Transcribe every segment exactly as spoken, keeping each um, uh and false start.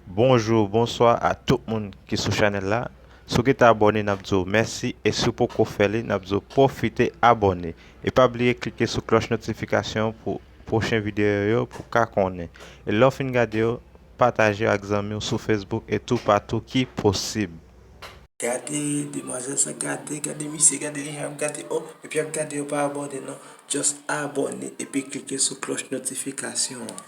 Bonjou, bonswa a tout moun ki sou chanèl la. Si w gentan abòne, n ap di w mèsi, e si w poko fè li, n ap di w pwofite abòne. E pa bliye klike sou klòch notifikasyon pou pwochen videyo yo pou w ka konnen. E lè w fin gade yo, pataje yo ak zanmi w sou Facebook e toupatou ki posib. Gade demwazèl sa, gade, gade misye, gade li jan ap gade, oh, epi ap gade yo pa abòne non. Just abòne epi klike sou klòch notifikasyon an.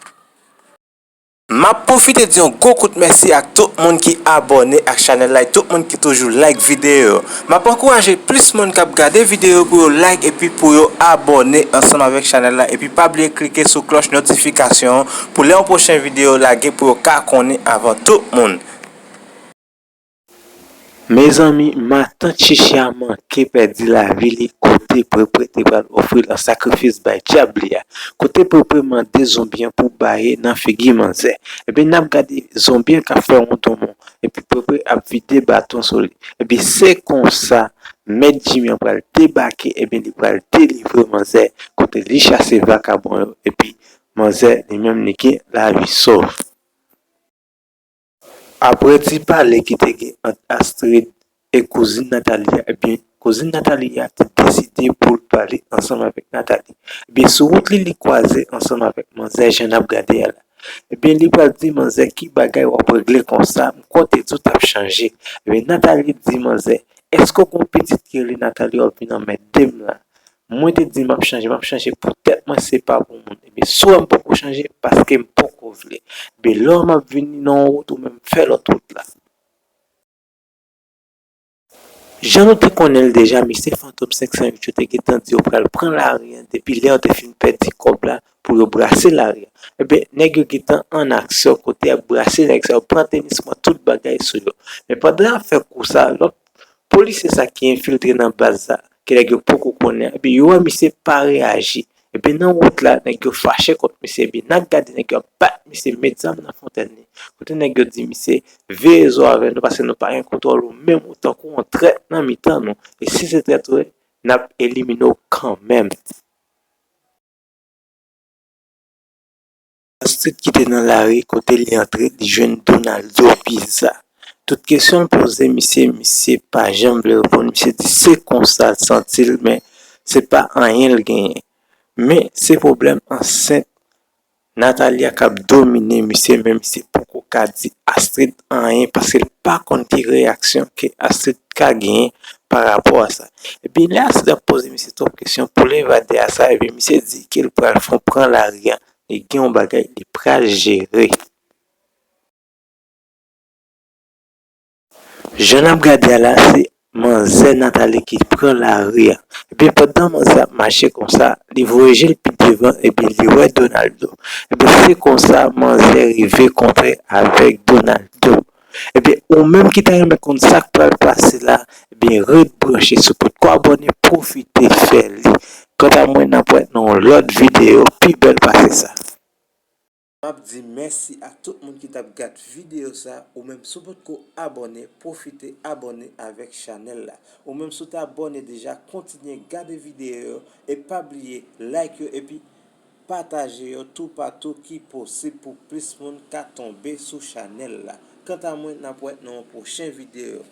M ap pwofite di yon gwo kout mèsi ak tout moun ki abòne ak chanèl la e tout moun ki toujou like videyo yo. M ap ankouraje plis moun k ap gade videyo yo pou yo like epi pou yo abòne ansanm avèk chanèl la epi pa bliye klike sou klòch notifikasyon an pou lè yon pwochen videyo lage pou yo ka konnen avan tout moun. Mezanmi, matant Chichi a manke pèdi lavi li kote Prepre te pral ofri l an sakrifis bay dyab li a. Kote Prepre mande zonbi an pou baye nan figi manzè. Ebyen, n ap gade zonbi an k ap fè wontonmon, epi Prepre ap vide baton sou li. Ebyen, se konsa, Mèt Jimmy an pral debake, ebyen, li pral delivre manzè, kote li chase vakabon yo, epi manzè, li menm, li gen lavi sòf. Apre ti pale ki te gen ant Astrid e kouzin Nathalie a, ebyen, kouzin Nathalie a te deside pou l pale ansanm avèk Nathalie. Ebyen, sou wout li, li kwaze ansanm avèk manzè Jean ap gade a la. Ebyen, li pral di manzè ki bagay w ap regle konsa, m kwè w te di w t ap chanje. Ebyen, Nathalie di manzè, èske w gen yon pitit ki rele Nathalie w ap vin anmède m la? Mwen te di m ap chanje, m ap chanje pou tèt mwen, se pa pou moun. Ebyen, si w wè m poko chanje, paske m poko vle. Ebyen, lè w wè m ap vini nan yon wout, ou menm fè lòt wout la. Jan nou te konnen l deja, mesye Fantom senk san uit yo te gentan di yo pral pran lari a depi lè yo te fin pèdi kòb la pou yo brase lari a. Ebyen, nèg yo gentan an aksyon kote y ap brase nèg sa yo, pran tenis mwen, tout bagay sou yo. Men pandan y ap fè kou sa, lòt polisye sa ki enfiltre nan baz sa, ke nèg yo poko konnen, ebyen, yo wè misye pa reyaji. Ebyen, nan wout la, nèg yo fache kont misye. Ebyen, n ap gade nèg yo ap bat misye, met zam nan fontèn li. Kote nèg yo di misye, veye zo avè nou, paske nou pa gen kontwòl ou menm, ou tankou yon trèt nan mitan nou. E si se trèt ou ye, n ap elimine w kanmenm. Astrid ki te nan lari, kote li antre, li jwenn Donaldo biza. Tout kesyon l poze misye, misye pa janm vle reponn. Misye di se konsa l santi l, men se pa anyen l genyen. Men se pwoblèm ansent Nathalie a k ap domine misye, men misye poko ka di Astrid anyen paske l pa konn ki reyaksyon ke Astrid ka genyen pa rapò a sa. Epi lè Astrid ap poze misye twòp kesyon pou l evade a sa, epi misye di ke l pral fon pran lari a, li gen yon bagay li pral jere. Jan n ap gade a la, se manzè Nathalie ki pran lari a. Ebyen, pandan manzè ap mache konsa, li voye je l pi devan, ebyen, li wè Donaldo. Ebyen, se konsa manzè rive kontre avèk Donaldo. Ebyen, ou menm ki ta renmen konn sa k pral pase la, ebyen, ret branche sou Potko abòne, pwofite fè li. Kanta mwen, n ap wè nan yon lòt videyo pi bèl pase sa. M ap di mèsi a tout moun ki t ap gad videyo sa, ou menm si w potko abòne, pwofite abòne avèk chanèl la. Ou menm si w te abòne deja, kontinye gade videyo yo e pa bliye like yo epi pataje yo toupatou ki posib pou plis moun ka tonbe sou chanèl la. Kanta mwen, n ap wè nan yon pwochen videyo.